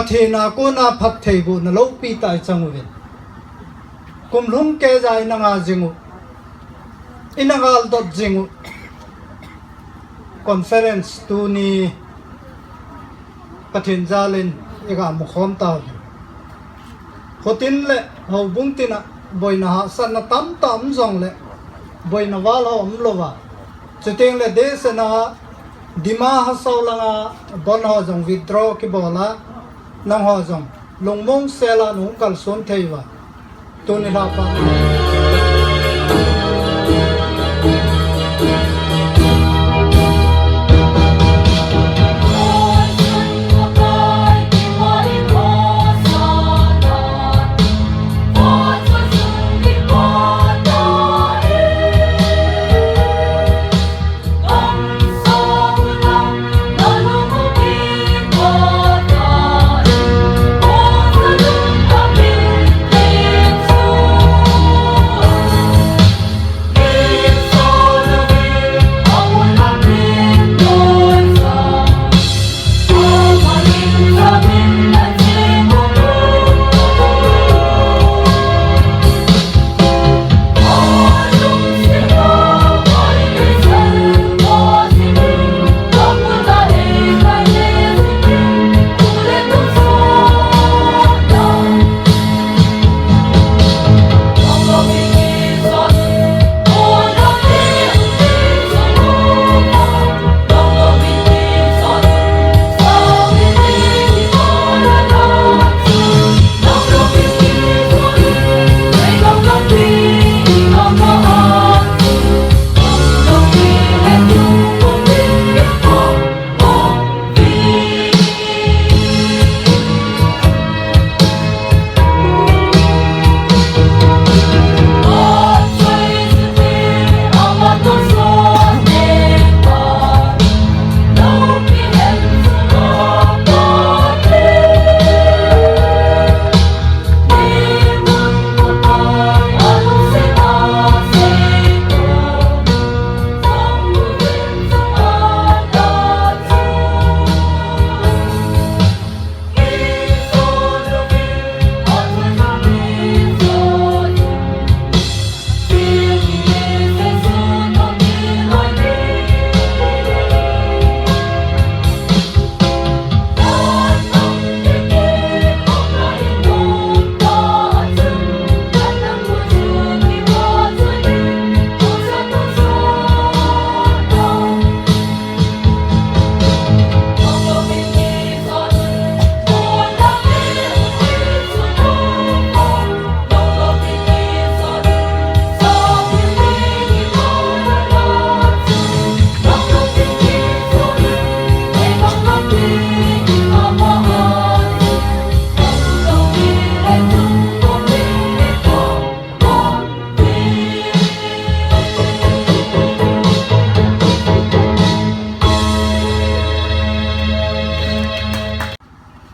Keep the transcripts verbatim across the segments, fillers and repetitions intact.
Pathen a kona phattheibohna loupi tah i chang uvin. Kum lhung keiya i na nga jing u, i na ngal dot jing u. Conference tuni Pathen jal in i ga mu khom tau. Khutin le houbung tin a boina hahsatna tamtah um jongle boina val ho um louva. Chuteng le deisahna Dima Hasao langa bon ho jong withdraw kibol a, nangho jong lungmong sel a nahung kalson thei uva. Tuni lha pa.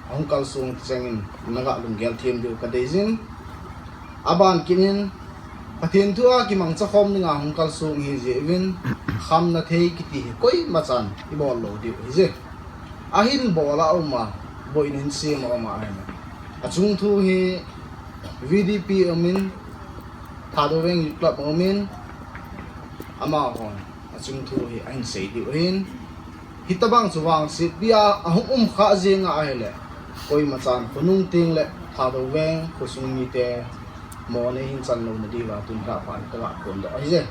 Ahung kalsong chengin naga lunggel them diu kadei jin. Aban kinin, Pathen thu a kimangcha khom dinga hung kalsong hi jeh uvin, khamna thei kiti hi koima chan ibol lou diu hi jeh. Ahin bol a um a, boina hin sem a um a ahin. Achung thu hi V D P umin, Thadou Veng Youth Club umin, amahon achung thu hi ahin sei diu ahin. Hitabang chu vangsetpi a ahung um kha jeng a ahile, koima chan khonung teng le Thadou Veng khosung mite mo nei hin chan louna diuva tun lha pha hi kaga phondoh ahi je.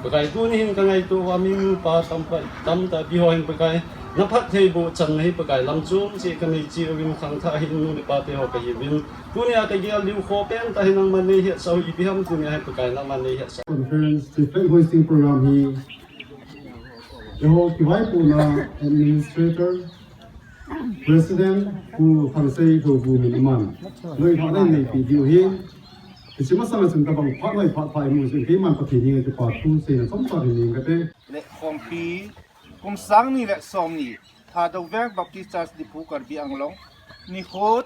Pakai, tuni hin ka ngaito uva mi, mipa tamtah, tamtah pi ho hin Pakai, na phattheiboh channa hi Pakai, lam chom cheh ka nei cheh uvin, khangthah hi nu le pa te ho ka hiuvin. Tuni a ka gel diu kho pen tah hi nangman nei hetsah u, ipi ham tuni a hi Pakai nangman nei hetsah. Conference flag hoisting program hi eiho kivaipohna administrator, President Pu Thangsei Lhouvum in aman loi phatna nei peh diu ahi. Hiche masang a chun tabang phat loi phat pha imu chun keiman Pathen henga kipa thu seina chomcha hin nei kate. Le khompi Kum sang ni le som ni, Thadou Veng Baptist Church Diphu, Karbi Anglong, nikho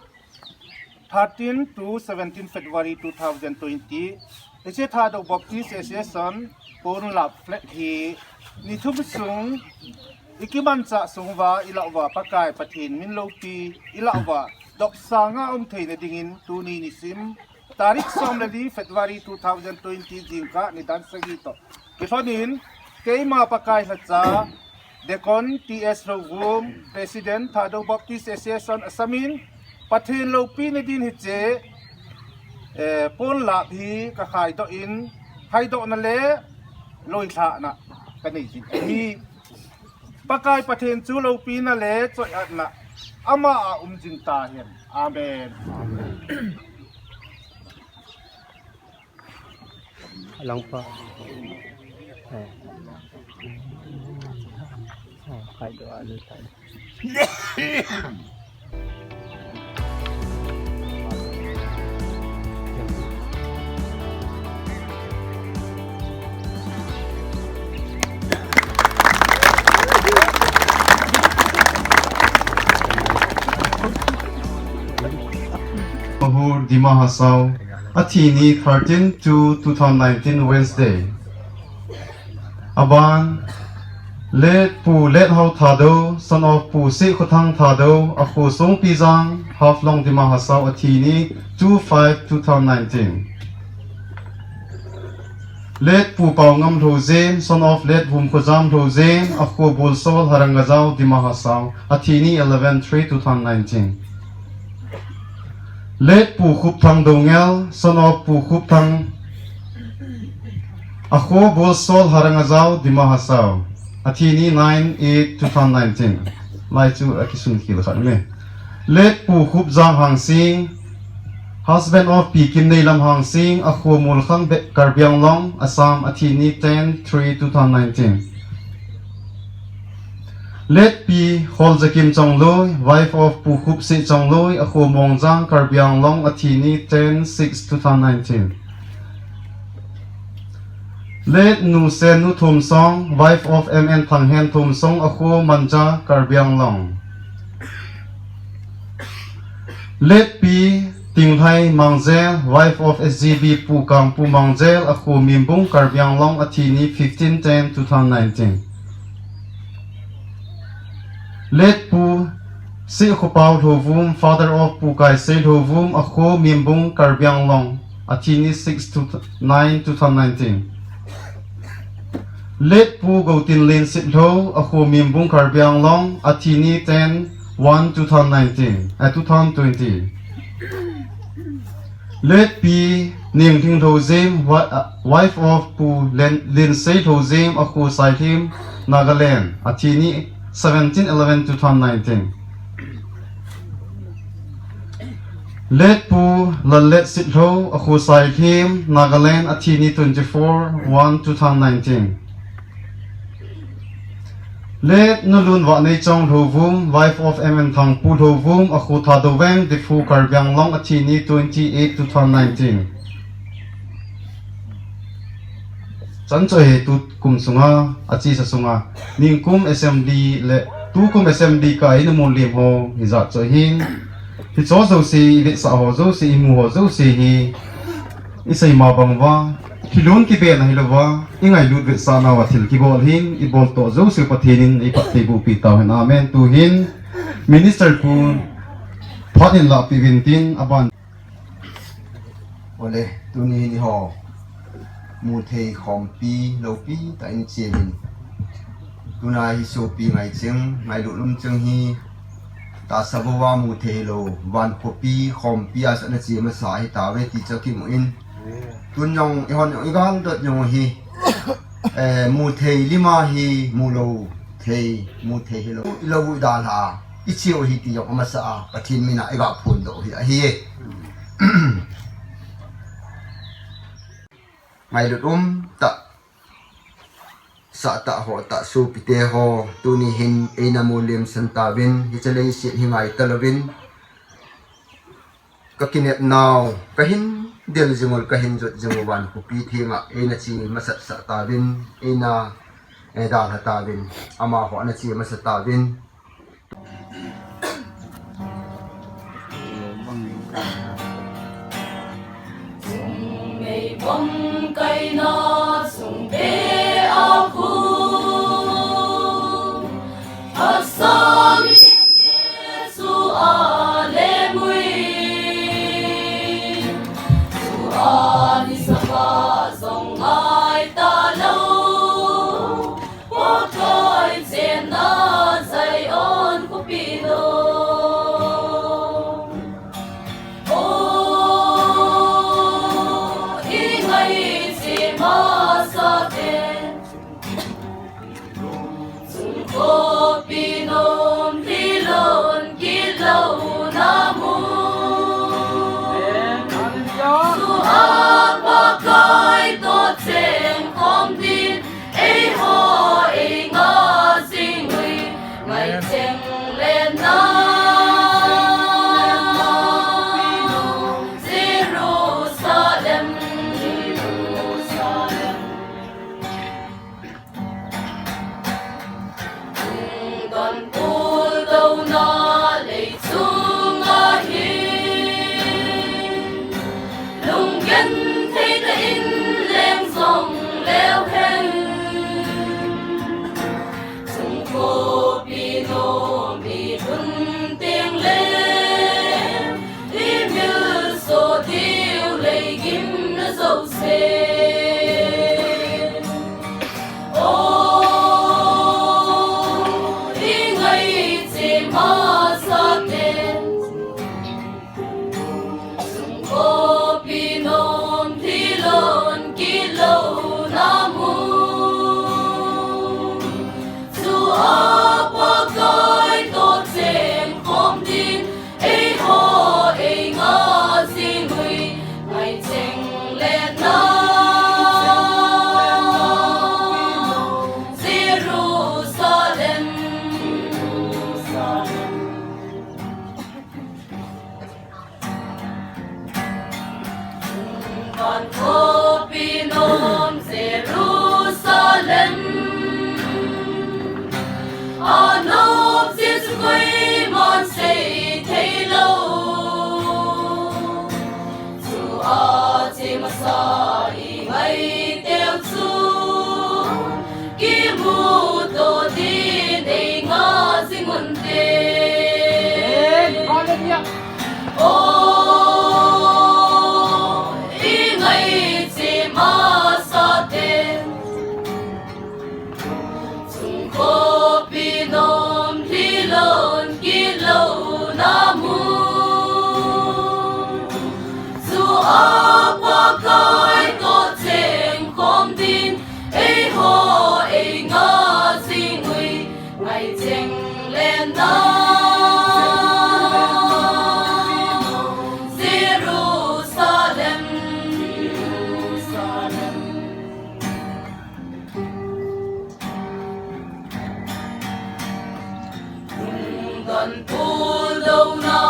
thirteen to seventeen February two thousand twenty. Hiche Thadou Baptist Association ponlap flag hi ni thum sung i kimanchah sung uva i lah uva Pakai Pathen min loupi i lah uva dohsang a um theina dingin tuni nisim tarik som le li February two thousand twenty jingkah nidan sagi toh kilhonin keima Pakai lhacha Deacon T S Lhouvum, President Thadou Baptist Association Assam in Pathen loupina din hiche, eh, ponlap hi ka khaidoh in, khaidohna le loilhahna ka nei jin ahi. Pakai Pathen chu loupina le choiatna ama a um jing tahen. Amen. Alang pa. Eh. Oh, khaidoh a lu tai. Mahur, Dima Hasao, athi ni thirteen two two thousand nineteen, Wednesday. Aban, Late Pu Lethao Thadou, son of Pu Sikhothang Thadou, akho Songpijang, Haflong, Dima Hasao, athi ni two five two thousand nineteen. Late Pu Paongam Lhoujin, son of Late Vumkhojam Lhoujin, akho Bulsol, Harangajao, Dima Hasao, athi ni eleven three two thousand nineteen. Late Pu Khupthang Doungel, son of Pu Khupthang, akho Bulsol, Harangajao, Dima Hasao, athi ni nine eight two thousand nineteen. Lai chu akisun khel khat me. Late Pu Khupjang Hangsing, husband of Pi Kimneilam Hangsing, akho Mulkhang, Karbi Anglong, Assam, athi ni ten three two thousand nineteen. Late Pi Kholjakim Chongloi, wife of Pu Khupsih Chongloi, akho Mongjang, Karbi Anglong, athi ni ten six two thousand nineteen. Late Nu Sennu Thumsong, wife of M N Thanghen Thumsong, akho Manja, Karbi Anglong. Late Pi Tinglhai Mangjel, wife of S G B Pu Kangpu Mangjel, akho Mimbung, Karbi Anglong, athi ni fifteen ten two thousand nineteen. Late Pu Sikhopao Lhouvum, father of Pu Kaisei Lhouvum, akho Mimbung, Karbi Anglong, athi ni six to nine two thousand nineteen. Late Pu Goutinlen Sitlhou, akho Mimbung, Karbi Anglong, athi ni ten one two thousand nineteen, eh, two thousand twenty. Late Pi Ninglhing Lhoujin, wi-, uh, wife of Pu Len-, Linsei Lhoujin, akho Sailhim, Nagaland, athi ni seventeen eleven two thousand nineteen. Late Pu Lallet Sitlhou, akho Sailhim, Nagaland, athi ni twenty-four one two thousand nineteen. Late Nulun Vahneichong Lhouvum, wife of M N Thangpu Lhouvum, akho Thadou Veng, Diphu, Karbi Anglong, athi ni twenty-eight two thousand nineteen. Chan chu hi tukum sunga, achesa sunga, ningkum assembly le tukum assembly kah a ina mu lem ho, hijat chu ahin. Hiche jouse, i vetsah ho jouse, i mu ho jouse hi, i seima bang uva, thilun kibena hilouva, i ngailut vetsahna uva thil kibol hin, i boltoh jouse Pathen in eiphattheiboh pi tauhen. Amen. Tuhin, Minister pu, phat in lahpeh uvin tin, aban. Ole, tuni hin eiho muthei khompi, loupi tah in iche uvin. Tuna hi sopi ngaicheng, ngailut umcheng hi, tahsa bou a muthei lou, vankhopi, khompi a sot na che masa ahi tauve ti chu kimu in. Tun jong, eihon jong, i galdot jong hi, eh, muthei lima hi, mulou thei, muthei hilou, ilou u idalha, iche u hi ti jong amasa a, Pathen mina i gaphondoh u hi ahi e. Ngailut um tah, sah tah, ho tah, sopite ho, tuni hin eina mu lemsan tauvin, hiche leiset hi ngai talouvin, ka kinepnau, ka hin del jing u, ka hin jot jing u vankhopi thenga eina che masat sah tauvin, eina eh, dalha tauvin, amaho ana che masa tauvin. Meibom kaina sung pe a khu, asam Jesu a le mui, tu a ni sapa zong ngai ta lo. Pakai chenna Zion khopi no. O, i ngaiche masa te. Chung khopi nom hi lon kit lou na mun. Chu a Pakai to cheng khom din. Eiho ei nga jing ui, ngai cheng le na. Jerusalem, Jerusalem. Don pul do na lei chung a hi. Lunggen thei ta in leng zong leu hen. Chung khopi no mi tun teng le, i mil so diu lei gim na zo se. O, i ngaiche masa te. Chung khopi nom hi lon kit lou na mun. Chu a Pakai to cheng khom din. Eiho ei nga jing ui, ngai cheng le na. Jerusalem, Jerusalem. Van khopi nom Jerusalem. A nom Jesu koiman sei thei lou. Chu a che masa i ngai teu chu. Kimu to din ei nga jing un te. Hallelujah. O, i ngaiche masa te. Chung khopi nom hi lon kit lou na mun. Chu a Pakai to cheng khom din. Eiho ei nga jing ui, ngai cheng le na. Jerusalem, Jerusalem. Lungdon pul do na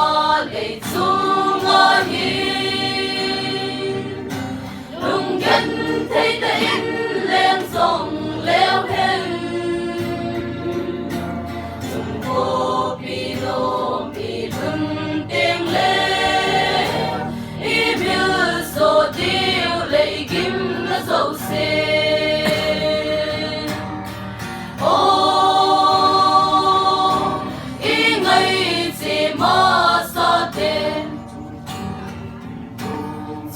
lei chung a hi. Lunggen thei ta in leng zong leu hen. Chung khopi nom i tun teng le. I mil so diu lei gim na zo se. O, i ngaiche masa te.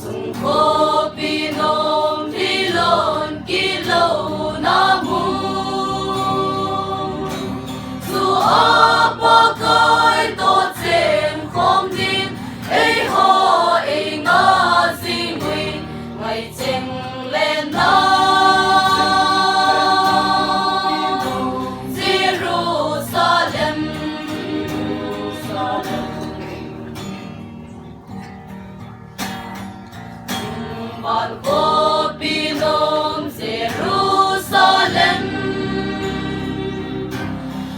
Chung khopi nom hi lon kit lou na mun. Chu a Pakai to cheng khom din. Eiho ei nga jing ui, ngai cheng le na. Jerusalem, Jerusalem. Van khopi nom Jerusalem.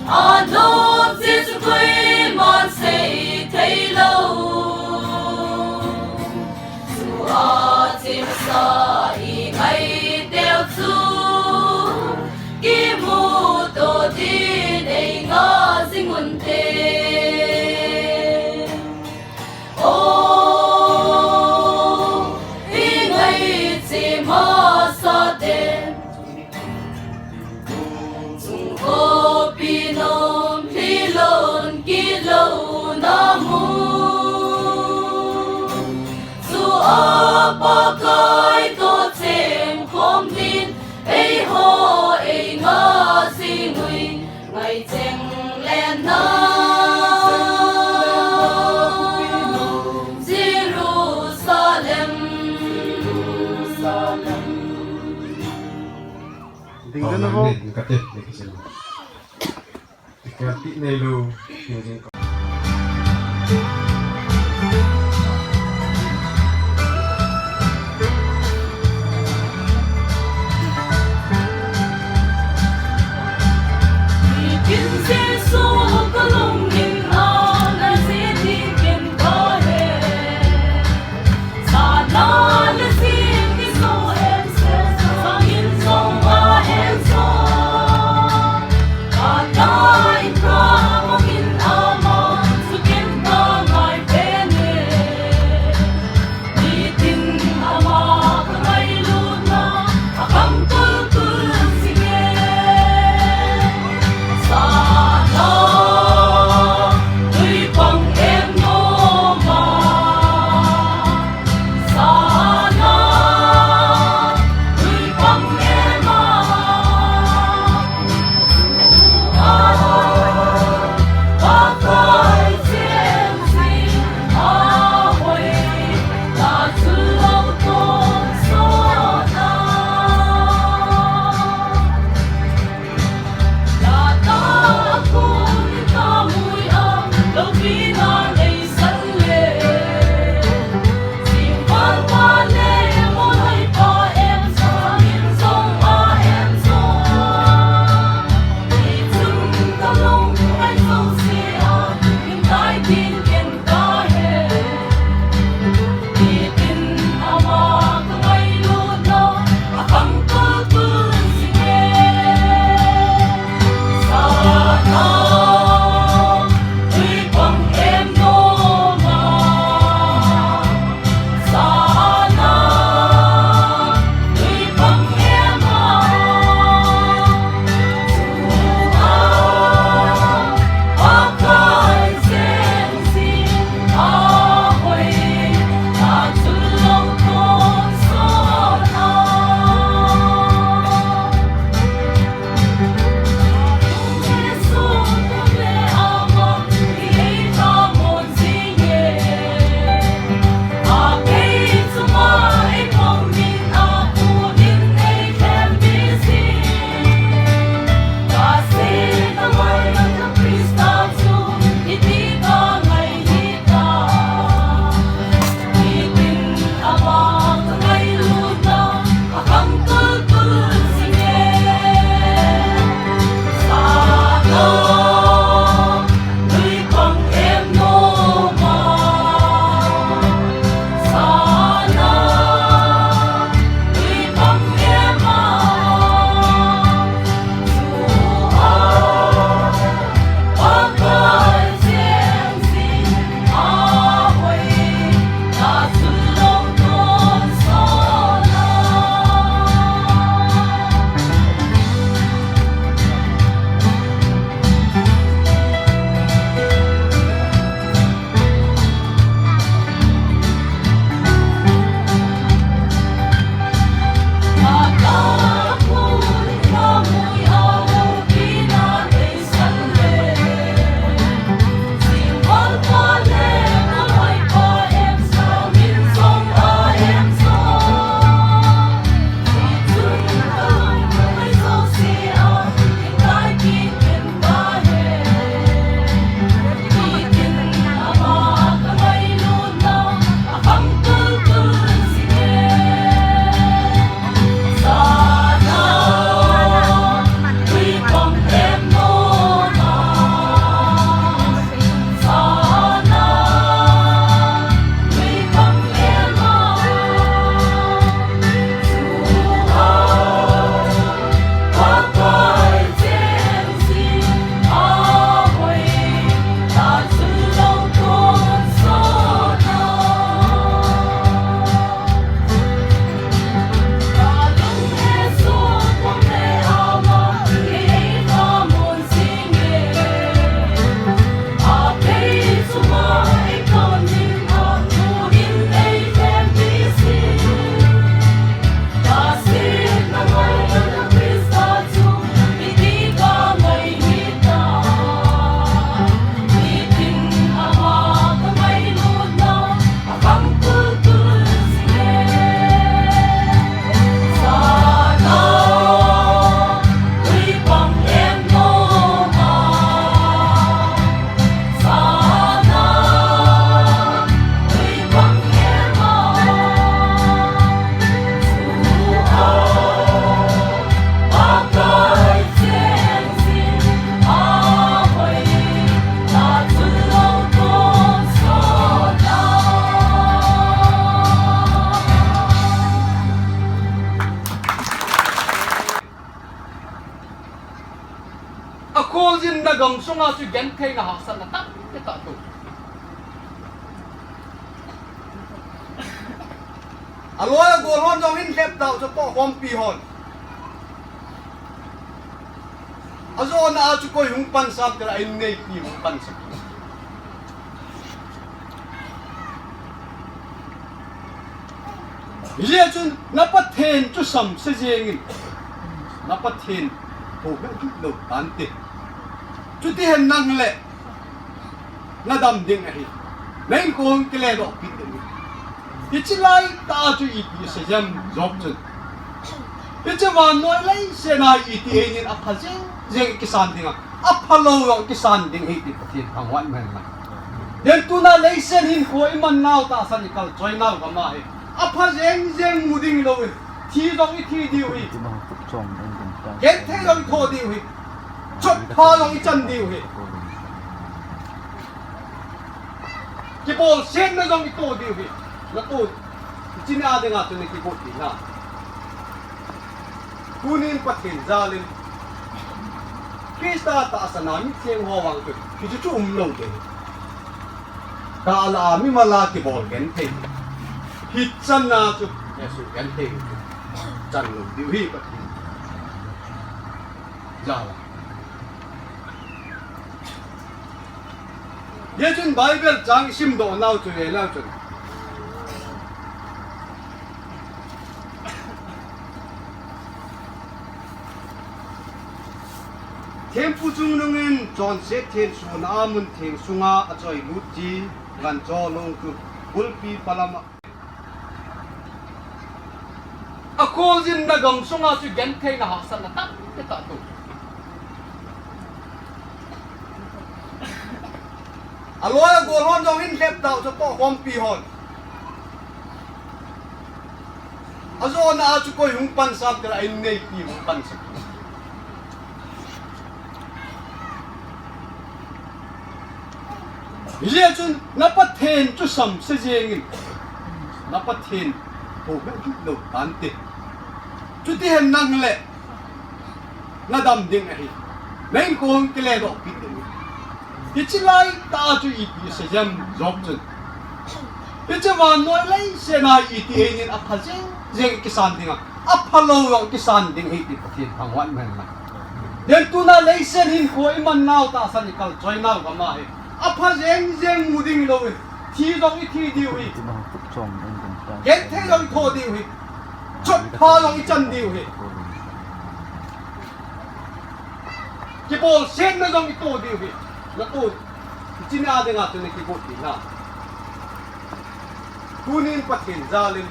A nom Jesu koiman sei thei lou. Chu a che masa i ngai teu chu. Kimu Ding den vo. Kate, kate. Kati nei lo. Sunga chu gentheina hahsatna tampi tah tou. Aloi agol hon jong hin lhep tau chu pohkhompi hon. Ajona a chu koi hung pansam tira, in neipi hung pansam. Hijeh chun na Pathen chu samse jengin, na Pathen ho hel lou tante. Chuti hen nang le nadam ding ahi. Na inko hung kiledoh kit ding ahi. Hiche laitah a chu ipi asei em Job chun. Hiche vannoi leiset a iti einin apha jeng jeng kisan ding a, aphalou jong kisan ding ahi ti Pathen thangvah in hen lang. Then tuna leiset hinkho iman nau tahsan ikal choi nau gam ahi. Apha jeng jeng mu ding lou in, thi jong ithi diu ahi. Genthei jong itho diu ahi. Chotpha jong ichan diu ahi. Kibolsetna jong ito diu ahi. Nato, hiche ni a dinga chu nakigot ding ahi. Tunin Pathen jalin Christa tahsan a mitheng ho vang chu hichu chu umlou ding. Kah lah a mimal a kibol genthei, hichan a chu Jesu genthei chu chan lou diu ahi Pathen jal a. Hijeh chun Bible chang isimdoh nau chu ve leu chun, thempu chungnungin chonset thensuhna a mun theng sunga achoilut chi gancho long chu bulpi palam a Akholjinna gamsunga chu gentheina hahsatna tampi tah tou. Aloi agol hon jong hin lhep tau chu pohkhompi hon. Ajona a chu koi hung pansam tira, in neipi hung pansam. Hijeh chun na Pathen chu samse jengin, na Pathen ho hel lou tante. Chuti hen nang le nadam ding ahi. Na inko hung kiledoh kit ding ahi. Hiche laitah a chu ipi asei em Job chun. Hiche vannoi leiset a iti einin apha jeng jeng kisan ding a, aphalou jong kisan ding ahi ti Pathen thangvah in hen lang. Then tuna leiset hinkho iman nau tahsan ikal choi nau gam ahi. Apha jeng jeng mu ding lou in, thi jong ithi diu ahi. Genthei jong itho diu ahi. Chotpha jong ichan diu ahi. Kibolsetna jong ito diu ahi. Nato, hiche ni a dinga chu nakigot ding ahi. Tunin Pathen jalin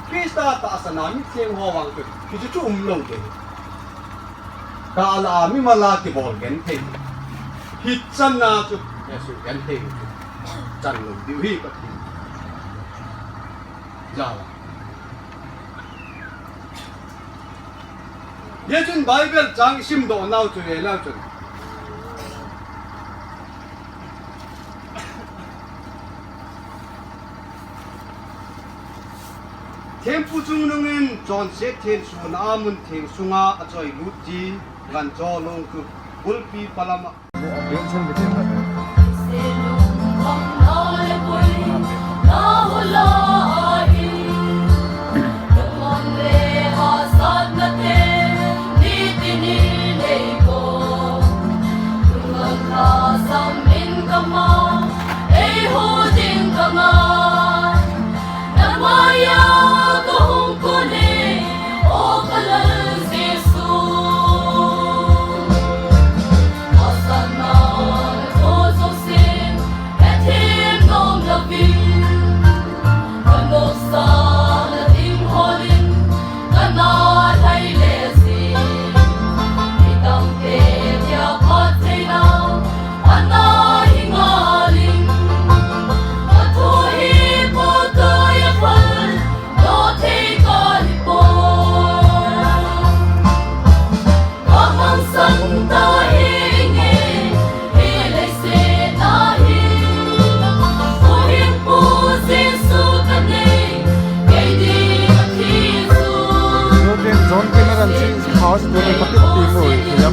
Christa tahsan a mitheng ho vang chu hichu chu umlou ding. Kah lah a mimal a kibol genthei, hichan a chu Jesu genthei chu chan lou diu ahi Pathen jal a. Hijeh chun Bible chang isimdoh nau chu ve leu chun, thempu chungnungin chonset thensuhna a mun theng sunga achoilut chi gancho long chu bulpi palam a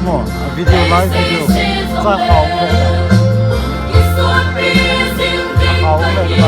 Mo, video, live video. Sa khao le. Khao le.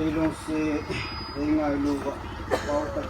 Ei lungset, ei ngailu va, pao ka